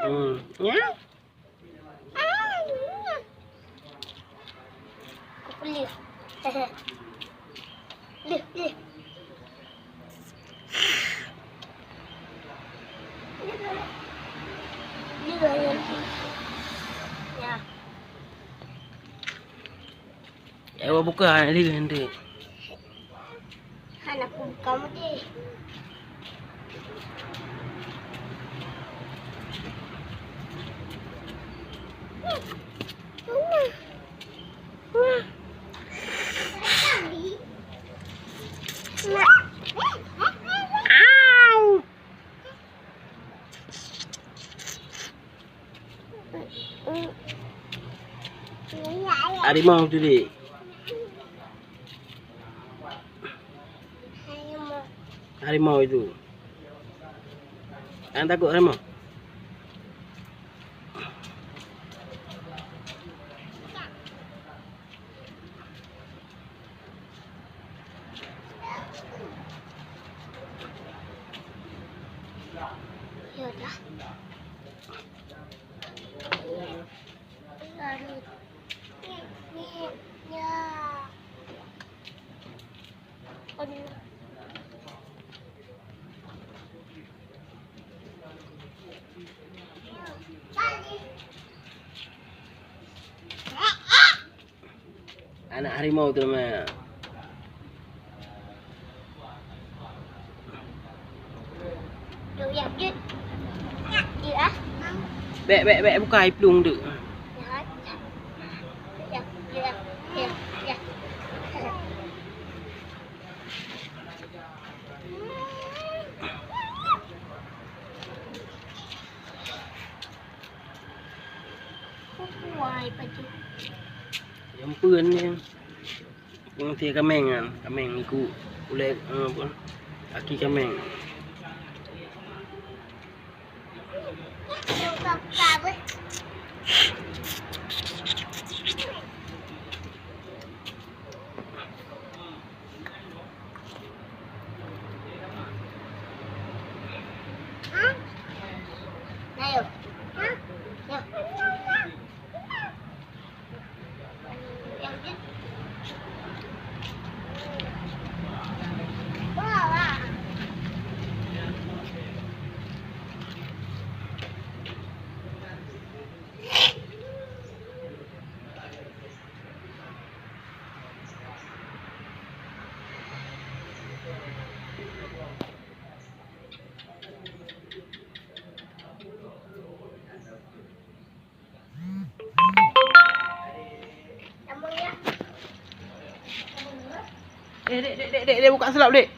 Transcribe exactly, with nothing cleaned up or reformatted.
Hmm. Ya. Aku lihat. Lihat, lihat. Lihat, lihat. Ya. Eh, awak buka, eh, dia nanti. Hana kubuka meuti. Harimau tu, Dik. Harimau itu. Jangan takut harimau. Ya udah. Anak harimau tu nama. Bèk, bèk, bèk, bukai plueng tu. Kuai paju. Nyang peuen ni. Nyang ti kaméng kan, kaméng iku ulèe, eh, apa? Aki kaméng. Eh, dek, dek, dek, dek, dek, buka seulap, dek.